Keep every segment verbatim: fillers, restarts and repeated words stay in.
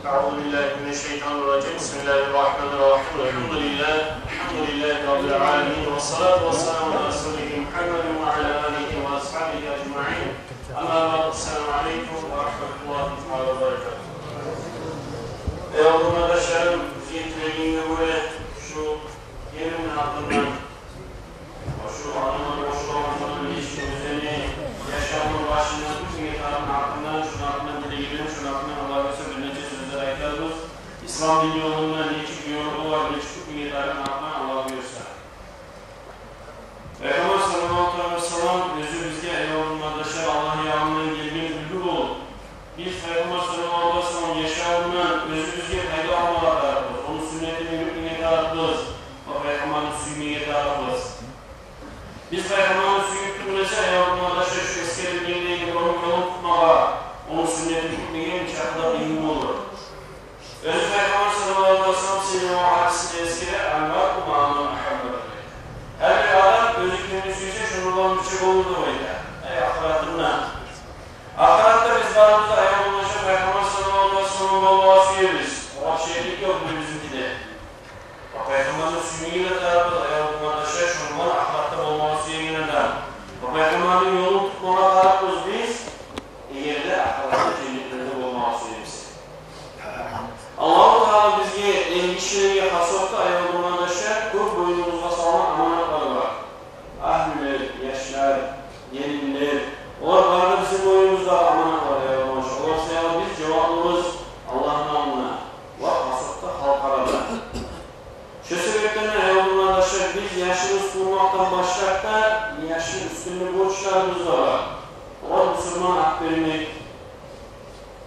أعوذ بالله من الشيطان الرجيم. بسم الله الرحمن الرحيم. الحمد لله. الحمد لله رب العالمين. والصلاة والسلام على رسوله محمد وعلى آله وأصحابه أجمعين. أما بعد. السلام عليكم ورحمة الله تعالى وبركاته. Эй, къардашларым, бизге тюгюлгенге гёре шу гелинни гьакъындан, шу адамлар бош болагъан заман нечик оьзлени яшавуну башындан битген гьакъындан, шуну гьакъындан билегенлер, шуну гьакъындан Аллагь буюрса бир нече сёзлер айтарбыз. Ислам дин ёлунда нечик ёлу бар, нечик битген гьакъындан Аллагь буюрса. Пайхаммар саллаллагьу алайгьи ва саллам оьзю бизге, аявлу къардашлар, Аллагь ягъындан гелген уьлгю болуп, биз Пайхаммар саллаллагьу алайгьи ва саллам яшавундан оьзюбюзге пайда алмагъа тарыкъбыз, ону сюннетин юрютмеге тарыкъбыз ва Пайхаммарны сюймеге тарыкъбыз. Биз Пайхаммарны сююп тюгюл эсек, аявлу къардашлар, шу эсгерилгендей ону ёлун тутмагъа, ону сюннетин юрютмеге нечакъы да къыйын болур. Оьзю Пайхаммар саллаллагьу алайгьи ва саллам сыйлы гьадисинде эсгере: «Аль-маръу маъа ман агьабба», — деп айта. Гьар бир адам оьзю кимни сюйсе, шону булан бирче болур деп айта. Ай, ахыратында. Ахыратда биз барыбыз да, аявлу къардашлар, Пайхаммар саллаллагьу алайгьи ва саллам булан болмагъа сюебиз. Огъар шеклик ёкъ бир-бирибизникиде. Ва Пайхаммарны сюймеге де тарыкъбыз, аявлу къардашлар, шону булан ахыратда болмагъа сюеген адам. Ва Пайхаммарны ёлун тутмагъа тарыкъбыз биз, эгер де ахыратда женнетлерде болмагъа сюе эсек. Аллагьу Таала бизге, эргишилеге хас этди, аявлу къардашлар, кёп бойнубузгъа салгъан аманатлар бар. Агьлюлер, яшлар, гелинлер, олар бары да бизин бойнубузда аманатлар, аявлу къардашлар. Олар саялы биз жаваплыбыз Аллагьны алдында ва хас этди халкъ арада. Шо себепден, аявлу къардашлар, биз яшыбыз тувмакъдан башлап да яшны уьстюнде борчларыбыз да бар. Огъар бусурман ат бермек,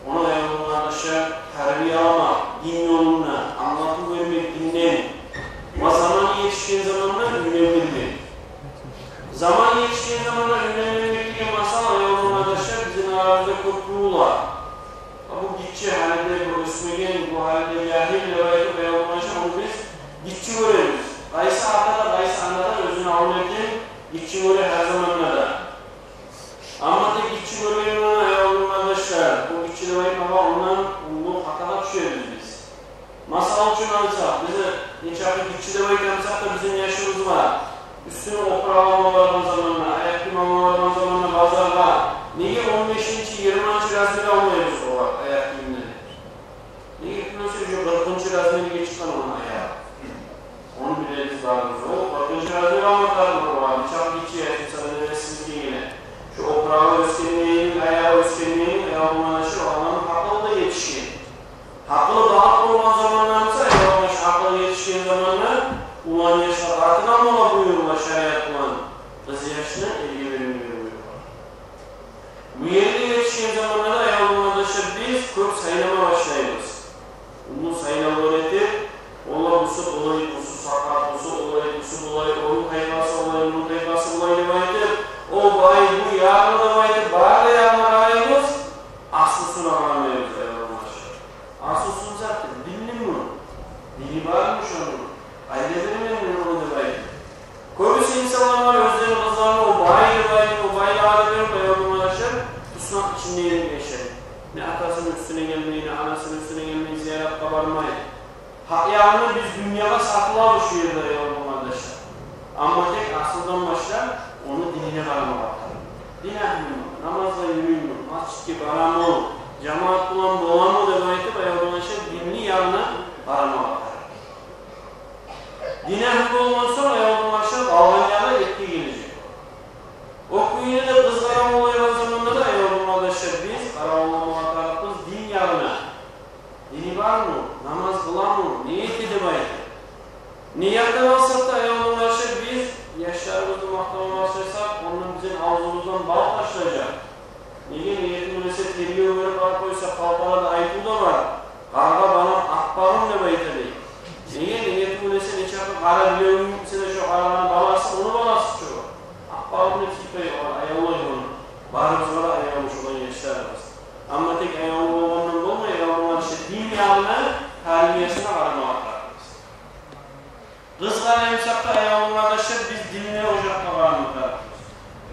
ону, аявлу къардашлар, тарбияламакъ, дин ёлунда англатыв бермек динден. Ва заманы етишген заманда уьйлендирмек. Заманы етишген заманда уьйлендирмек деген масъала, аявлу къардашлар, бизин арабызда кёп тувула. Бу гиччи, гьали де бу оьсмеген, бу гьали де жагьил деп айтып, аявлу къардашлар, ону биз гиччи гёребиз. Къайсы ата да, къайсы ана да оьзюню авлетин гиччи гёре гьар заманда да. Амма тек гиччи гёргенинг булан, аявлу къардашлар, бу гиччи деп айтмагъа, ондан уллу хатагъа тюшебиз биз. Масала учун айтсакъ, биз нечакъы гиччи деп айтсакъ да, бизин яшыбыз бар. Уьстюне опуракъ алма баргъан заманда, аякъгийим алма баргъан заманда базаргъа, неге он бешинчи, йигирманчы размер алмайбыз огъар аякъгийимни? Неге тюгюл эсе, уже къыркъынчы размерге чыкъгъан ону аягъы. Ону билебиз барыбыз. О къыркъынчы размер алма тарыкъ огъар, нечакъы гиччи яшаса да, небесизге геле. Шу опурагъы оьсгенлейин, аягъы оьсгенлейин, аявлу къардашлар, адамны гьакъылы да етишген. Гьакъылы балыкъ болгъан замандан буса, аявлу къардашлар, гьакъылы етишген заманда улан яшгъа къатын алмагъа буюрулгъан шариат булан, къыз яшны эрге бермеге буюрулгъан. Бу ерге етишген заманда да, аявлу къардашлар, биз кёп сайлама башлайбыз. Уллу сайлавлар этип, олар буса олай, буса сакъат, буса олай, буса булай, ону тайпасы олай, муну тайпасы булай деп айтып, о бай, бу ярлы деп айтып, бары да ягъына къарайбыз, аслусуна къарамайбыз, аявлу къардашлар. Аслусу не затдыр? Динлими? Дини бармы шону? Къайда беремен мен ону деп айтып. Кёбюсю инсанлар бар, оьзлени къызларын о бай деп айтып, о байлагъа берип, аявлу къардашлар, туснакъ ичинде ерин яшай. Не атасыны уьстюне гелмей, не анасыны уьстюне гелмей, зияратгъа бармай. Гьакъ ягъында биз дюньягъа сатылабыз шу ерде, аявлу къардашлар. Амма тек асылдан башлап ону динине къарамагъа тарыкъ. Дин агьлюмю, намазгъа юрюймю, межитге барамы, жамаат булан боламы деп айтып, аявлу къардашлар, динни ягъына къарамагъа тарыкъ. Дин агьлю болгъан сонг, аявлу къардашлар, къалгъан ягъы этге гележек. О кюйде де къызгъа къаравуллайгъан заманда да, аявлу къардашлар, биз къаравулламагъа тарыкъбыз дин ягъына. Дини бармы? Намаз къыламы? Не эте деп айтып. Не якъдан алсакъ да, аявлу къардашлар, биз яшларыбызны макътамагъа башласакъ, ондан бизин авзубуздан бал ташылажакъ. Неге, неге тюгюл эсе, тергев берип къарап къойса, халкъ арада айтыв да бар. Къаргъа балам, аппагъым деп айта дей. Неге, неге тюгюл эсе, нечакъы къара билегинг буса да, шо къаргъаны баласы, ону баласы чы о. Аппагъым деп сыйпай, огъар аявлай ону. Барыбызгъа да аявлу шолай яшларыбыз. Амма тек аявлу болгъандан болмай, аявлу болгъан иши дин ягъына, тарбиясына къарамагъа тарыкъбыз. Къызгъа аймсакъ да, аявлу къардашлар, биз динге, ожакъгъа къарамагъа тарыкъбыз.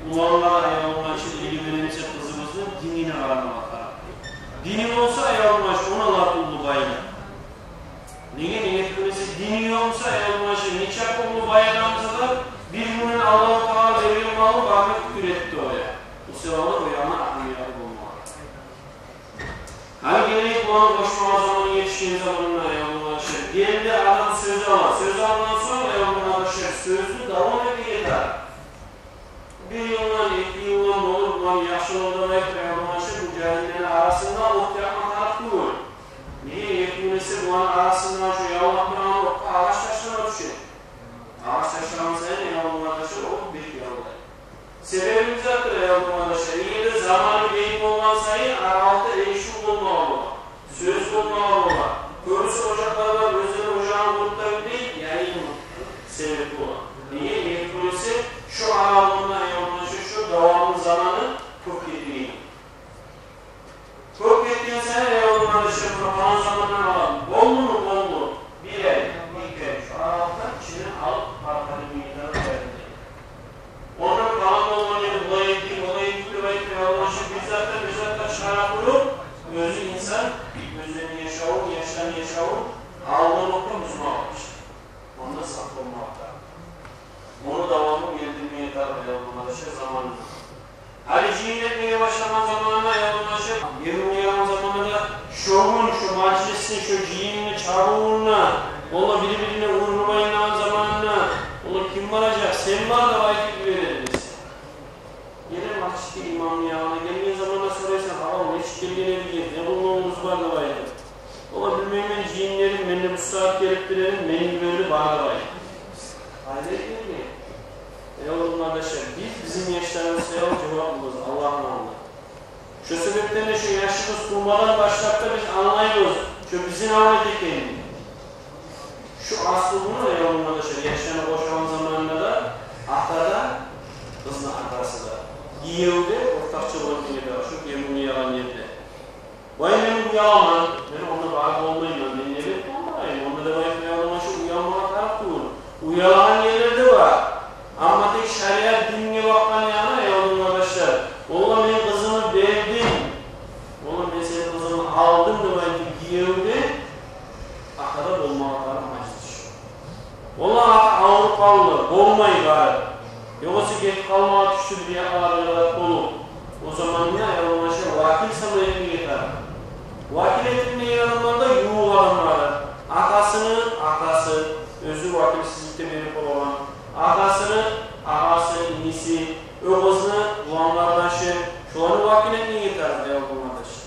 Улангъа да, аявлу къардашлар, эрге беремисе къызыбызны, динине къарамагъа тарыкъбыз. Дини болса, аявлу къардашлар, ону да уллу бай. Дини ёкъ буса, аявлу къардашлар, нечакъы уллу бай адам буса да, бир гюн Аллагьу Таала берген малын барына тюкюр этип къоя. Бу саялы оьзюню агьамияты болмагъа. Гьали гелейик, буланы къошмагъа заманы етишген заманына, аявлу къардашлар. Гелди, адам сёз ала. Сёз алгъан сонг, аявлу къардашлар, сёзню давам этмеге тарыкъ. Бир йылдан, эки йылдан болур, буланы яхшылыгъы да бар, аявлу къардашлар, бу жагьиллени арасында от якъма тарыкъ тюгюл. Неге, неге тюгюл эсе, буланы арасында шу явлап турагъан отгъа агъач ташлама тюше. Агъач ташлагъан сайын, аявлу къардашлар, от бек явлай. Себеби не затдыр, аявлу къардашлар? Неге де заманы бек болгъан сайын аралыкъда эришив болмагъа бола, сёз болмагъа бола. Кёбюсю ожакълар бар, оьзлени ожагъын къуруп да билмей, яйылма себеп бола. Неге, неге тюгюл эсе, шу аралыгъында, аявлу къардашлар, шу давамны заманы кёп гетеген. Кёп гетген сайын, аявлу къардашлар, бир къалгъан замандан алып, болдуму? Болду. Бир ай, эки ай, шу аралыкъда ичинден алып, паркъа дюньядан берди. Ондан къалгъан болгъан эди, булай эди, булай эди деп айтып, аявлу къардашлар, бир затдан бир затгъа чыгъара туруп, оьзю инсан, оьзлени яшавун, яшланы яшавун алдын окътан бузмагъа башлай. Ондан сакъ болмакъ тарыкъ. Муну давамын гелтирмеге тарыкъ, аявлу къардашлар, заманына. Гьали жыйын этмеге башлагъан заманына, аявлу къардашлар, гелип уялгъан заманына да, шо гюн шо мажлисни, шо жыйынны чабывуна, олар бири-бирине урулуп айланагъан заманына, олар: «Ким баражакъ? Сен бар», – деп айтып йиберер эди. Геле межитге, имамны янына гелген заманда сорайсан: «Гьали нечик гелген эдигиз, не болгъаныгъыз бар?» – деп айтып. Олар: «Билмеймен, жыйын эдим, мен де бу сагьат гелип билдим, мени йиберди, бар», – деп айтып. Къайда эдинг? Аявлу къардашлар, биз бизин яшларыбыз саялы жаваплыбыз Аллагьны алдында. Шо себепден де шо яшыбыз тувмадан башлап да биз англайбыз шо бизин авлет экенин. Шо аслу буну, аявлу къардашлар, яшланы къошагъан заманында да ата да, къызны атасы да, гиев де ортакъчы болуп геле шо гелинни уялгъан ерде. «Вай, мен уяламан, мен онда барып болмайман, мен не деп болмайым онда?» – деп айтып, аявлу къардашлар, уялмагъа тарыкъ тюгюл. Уялагъан ерлер де бар. Амма тек шариат динге бакъгъан ягъы, аявлу къардашлар, «Валлагь, мен къызымны бердим, валлагь, мен сени къызынгны алдым», – деп айтып, гиев де, ата да болмагъа тарыкъ мажлис. Валлагь, ата авруп къалды, болмай барып, ёгъесе гетип къалмагъа тюшдю бир якъгъа, бир якъгъа болуп, о заманда, аявлу къардашлар, вакил сама этмеге тарыкъ. Вакил этип не адамлар да? Ювукъ адамлары. Атасыны атасы, оьзю вакилсизликде берип болагъан, атасыны агъасы, иниси, о къызны улан къардашы, шоланы вакил этмеге тарыкъ, аявлу къардашлар.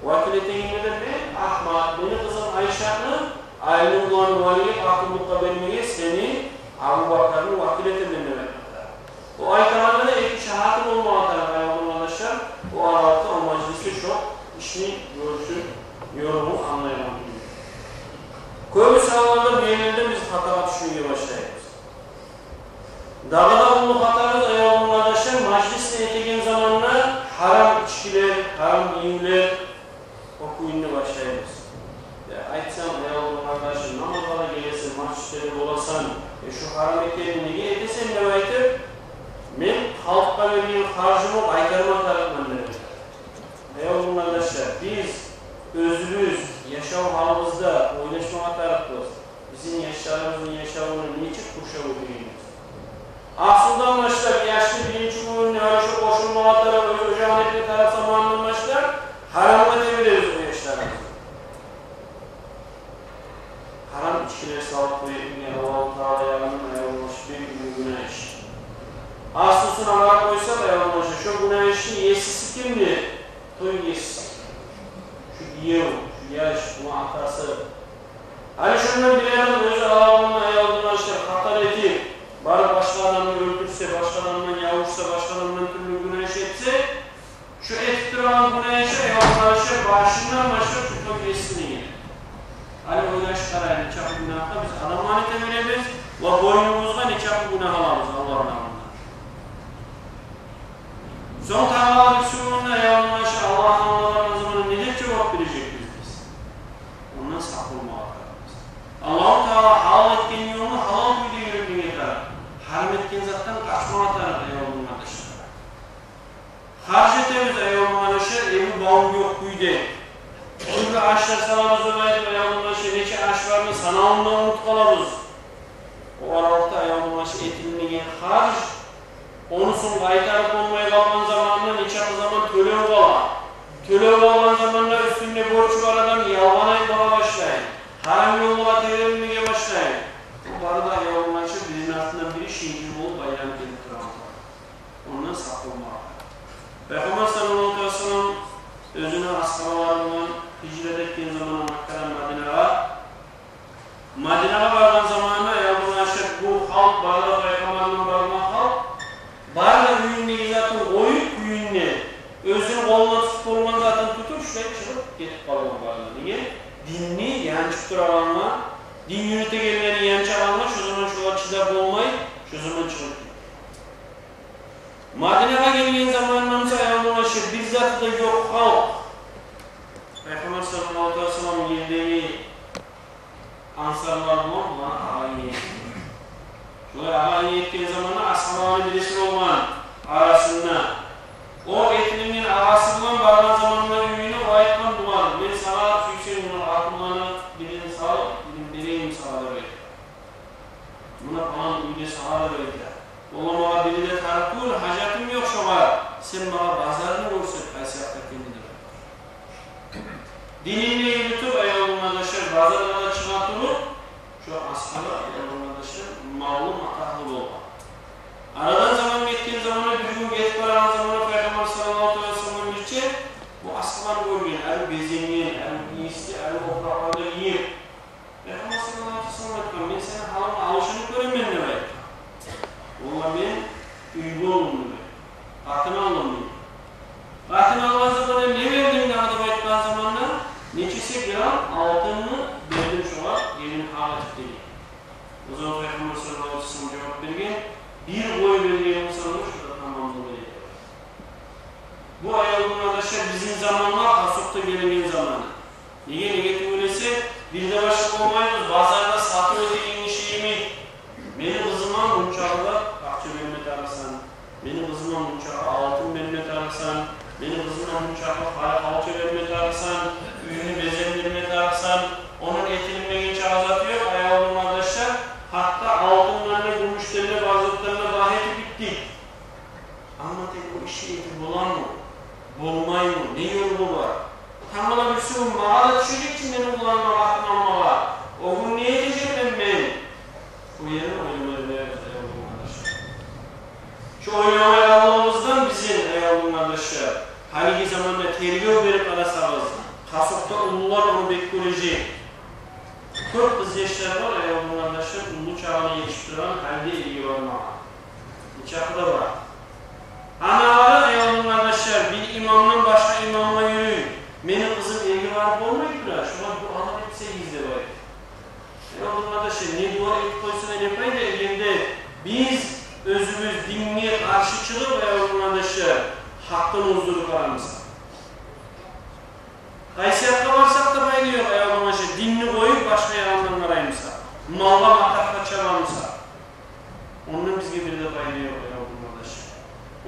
Вакил этегенде де: «Мен Агьмат, мени къызым Айшатны Алини уланы валийи, къатынлыкъгъа бермеге сени, Абубакарны, вакил этемен», – деп айтмакъ тарыкъ. О айтагъанда да эки шагьаты болмагъа тарыкъ, аявлу къардашлар, о аралыкъда, о мажлисде шо ишни гёрюшюн, ёрумун англайгъан кюйде. Кёбюсю гьалларда бу ерлерден биз хатагъа тюшмеге башлайбыз. Дагъы да уллу хатабыз, аявлу къардашлар, мажлисни этеген заманда гьарам ичгилер, гьарам гийивлер, о кюйню башлайбыз. Я, айтсам, аявлу къардашым, намазгъа да гелесен, межитде де боласан, э, шо гьарам экенни неге этесен деп айтып, мен халкъгъа берген харжымны къайтарма тарыкъман деп. Аявлу къардашлар, биз оьзюбюз яшав гьалыбызда ойлашмагъа тарыкъбыз. Бизин яшларыбызны яшавуну нечик къуршап оьтегенбиз? Аслудан башлап, яшны биринчи гюнюнден гьали шо къошулмагъа тарыкъ, оьз ожагъын этме тарыкъ заманындан башлап, гьарамгъа теберебиз о яшларыбызны. Гьарам ичгилер салып къоюп, муна, Аллагьу Таала ягъындан, аявлу къардашлар, бек уллу гюнагь иш. Аслусуна къарап къойсакъ, аявлу къардашлар, шо гюнагь ишни есиси кимдир? Той есиси. Шу гиев, шу яш, муну атасы. Гьали шондан бир адам оьзю алагъанны, аявлу къардашлар, хатар этип, барып башгъа адамны оьлтюрсе, башгъа адамдан ябушса, башгъа адамдан тюрлю гюнагь иш этсе, шо этип турагъан гюнагь иши, аявлу къардашлар, башындан башлап шо той есисине геле. Гьали ойлашып къарайыкъ, нечакъы гюнагьгъа биз адамланы теберебиз ва бойнубузгъа нечакъы гюнагь алабыз Аллагьны алдында. Сонг тагъы да бир сюрюнде, аявлу къардашлар, Аллагьны алдына баргъан заманда не деп жавап бережекбиз биз? Ондан сакъ болмагъа тарыкъбыз. Аллагьу Таала гьалал этген ёлну гьалал кюйде юрютмеге тарыкъ. Гьарам этген затдан къачмагъа тарыкъ, аявлу къардашлар. Харж этебиз, аявлу къардашлар, эбу-баву ёкъ кюйде. Тюрлю ашлар салабыз деп айтып, аявлу къардашлар, нече аш бар. Санавун да унутуп къалабыз. О аралыкъда, аявлу къардашлар, этилинеген харж, ону сонг къайтарып болмай къалгъан заманында нечакъы заман тёлев къала. Тёлев къалгъан заманда уьстюнде борчу бар адам ялгъан айтмагъа башлай. Гьарам ёллагъа теберилмеге башлай. Бу бары да, аявлу къардашлар, бирини артындан бири шынжыр болуп айланып гелип турагъан. Ондан сакъ болмагъа. Пайхаммар саллаллагьу алайгьи ва саллам оьзюню асгьабалары булан гьижрат этген заманда Маккадан Мадинагъа, Мадинагъа баргъан заманында, аявлу къардашлар, бу халкъ бары да, пайхаммар булан баргъан халкъ бары да уьюндеги затын къоюп, уьюнде оьзюню къолуна тутуп болгъан затын тутуп, шулай чыгъып гетип къалгъан бары да. Неге? Динни янчып турагъангъа, дин юрютегенлени янчагъангъа шо заман шолар чыдап болмай, шо заман чыгъып гетген. Мадинагъа гелген заманында буса, аявлу къардашлар, бир заты да ёкъ халкъ. Пайхаммар саллаллагьу алайгьи ва саллам ердеги ансарлар булан буланы агъа-ине этген. Шолай агъа-ине этген заманда асгьабаланы бириси болгъан арасында. О этилинген агъасы булан баргъан заманында уьюне, о айтгъан: «Булан, мен сагъа, сюйсенг, муна къатынланы бирин салып, бирин берейим сагъа», — деп айтгъан. «Муна палан уьйде сагъа», — деп айта. «Олагъа магъа бири де тарыкъ тюгюл, гьажатым ёкъ шогъар. Сен магъа базарны гёрсет, къайсы якъда экенни», — деп айта. Динин де юрютюп, аявлу къардашлар, базаргъа да чыгъа туруп, шо асгьаба, аявлу къардашлар, маллы, матагьлы болгъан. Арадан заман гетген заманда, бир гюн гетип барагъан заманда Пайхаммар саллаллагьу алайгьи ва саллам бирче бу асгьабаны гёрген, арив безенген, арив ийисли, арив опуракълар да гийип. Пайхаммар саллаллагьу алайгьи ва саллам айтгъан: «Мен сени гьалынгны алышынып гёремен», — деп айтгъан. «Валлагь, мен уьй болдум, — деп, — къатын алдым», — деген. «Къатын алгъан заманда не бердинг дагъы?» — деп айтгъан заманда, «Нечесе грамм алтынны бердим шогъар, гелин гьакъы этип», — деген. О заман Пайхаммар саллаллагьу алайгьи ва саллам жавап берген: «Бир къой берген болсанг да, шо да тамам болар эди». Бу, аявлу къардашлар, бизин замангъа хасокъда гелеген заманы. Неге, неге тюгюл эсе, бир де башгъа болмайбыз, базарда сатыв этеген гиши йимик. «Мени къызыма мунчакъы да акъча берме тарыкъсан, мени къызыма мунчакъы алтын берме тарыкъсан, мени къызыма мунчакъы къара халча берме тарыкъсан, уьйню безендирме тарыкъсан, ону этилинмеген чакъы заты ёкъ, аявлу къардашлар. Гьатта алтындан да, гюмюшден де, бар затдан да багьа этип битдик. Амма тек о ишни этип боламы, болмаймы, не ёлу бар? Тангала бирисигюн магъа да тюшежек чи мени уланыма къатын алмагъа. О гюн не этежекмен мен?» Бу ерни ойламай къоябыз, аявлу къардашлар. Шо ойламай къалгъаныбыздан бизин, аявлу къардашлар, гьалиги заманда тергев берип къарасагъыз, хасокъда уллулар ону бек гёрежек. Кёп къызъяшлар бар, аявлу къардашлар, уллу чагъына етишип турагъан гьалда эрге бармагъа. Нечакъы да бар. Аналары, аявлу къардашлар, бир имамдан башгъа имамгъа юрюй: «Мени къызым эрге барып болмай тура, шогъар дуалар этсегиз», — деп айта. Аявлу къардашлар, не дуа этип къойса да не пайда, эгер де биз оьзюбюз динге къаршы чыгъып, аявлу къардашлар, гьакъдан оздуруп барамыз. Къайсы якъгъа барсакъ да пайда ёкъ, аявлу къардашлар, динни къоюп, башгъа ягъындан къараймыз, малгъа, матагьгъа чабамыз. Ондан бизге бир де пайда ёкъ, аявлу къардашлар.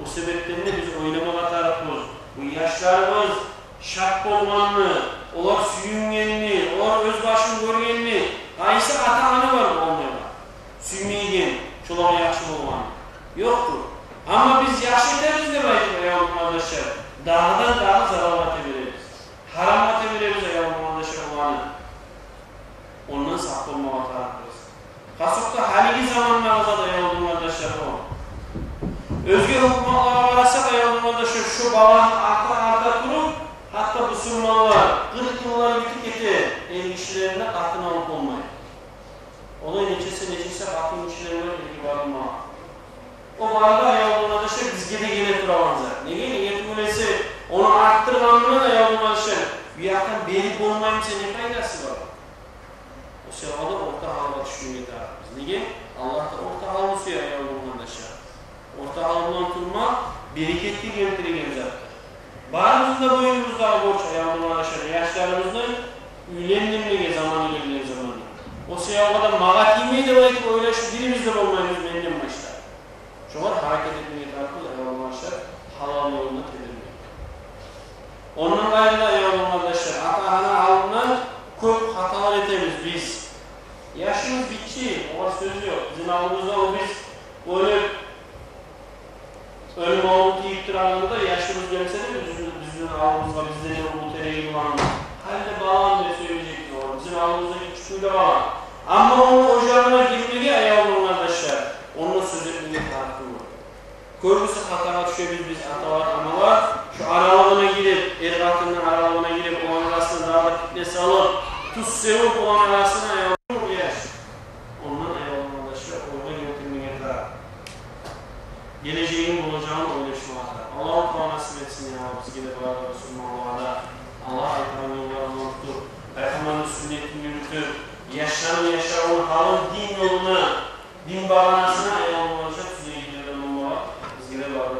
О себепден де биз ойламагъа тарыкъбыз. Бу яшларыбыз шат болгъанны, олар сююнгенни, олар оьз башын гёргенни, къайсы ата-ана бар бу олай сюймейген шолагъа яхшы болгъанны? Ёкъдур. Амма биз яхшы этербиз деп айтып, аявлу къардашлар, дагъыдан-дагъы заралгъа теберебиз. Гьарамгъа теберебиз, аявлу къардашлар, оланы. Ондан сакъ болмагъа тарыкъбыз. Хасокъда гьалиги замандагъы зат, аявлу къардашлар, о. Оьзге гьукуматлагъа къарасакъ, аявлу къардашлар, шо баланы арта-арта туруп, гьатта бусурманлар къыркъ йыллар битип гете, эргишилерине къатын алып болмай. Олай нечесе, нечесе къатын гишилер бар эрге бармагъа. О бары да, аявлу къардашлар, бизге де геле турагъан зат. Неге, неге тюгюл эсе, ону артдыргъан булан, аявлу къардашлар, бу якъдан берип болмаймы эсе, не пайдасы бар? О саялы да орта гьалгъа тюшмеге тарыкъбыз. Неге? Аллагь да орта гьалны сюе, аявлу къардашлар. Орта гьал булан турмакъ берекетге гелтиреген затдыр. Барыбызны да бойнубуздагъы борч, аявлу къардашлар, яшларыбызны уьйлендирмеге заманы гелген заманда. О саялы да магъа тиймей деп айтып ойлашып бирибиз де болмайбыз менден башлап. Шогъар гьаракат этмеге тарыкъбыз, аявлу къардашлар, гьалал ёлуна тебермеге. Ондан къайры да, аявлу къардашлар, ата-ана алдында кёп хаталар этебиз биз. Яшыбыз гиччи, огъар сёз ёкъ. Бизин алдыбызда о, биз оьлюп, оьлюм авруву тийип турагъанда да, яшыбыз гелсе де, бизин, бизин алдыбызгъа, бизден де уллу терек булан, гьали де балам деп сёйлежекбиз огъар. Бизин алдыбызда гиччи кюйде балам. Амма ону ожагъына гирмеге, аявлу къардашлар, онда сёз этмеге тарыкъ тюгюл. Кёбюсю хатагъа тюшебиз биз, аталар, аналар, шу аралыгъына гирип, эр-къатынны аралыгъына гирип, оланы арасына дагъы да питне салып, тюз севюп, оланы арасына аявлу яш. Ондан, аявлу къардашлар, ойгъа гелтирмеге тарыкъ. Гележегин, болажагъын ойлашмагъа тарыкъ. Аллагьу Таала насип этсин, я Раб, бизге де, барыбызгъа да, мусулманлагъа да. Аллагь айтгъан ёлларындан тутуп, Пайхаммарны сюннетин юрютюп, яшланы яшавун, гьалын дин ёлуна, дин багъанасына, аявлу къардашлар, тюзегенлерден болмагъа бизге де, барыбызгъа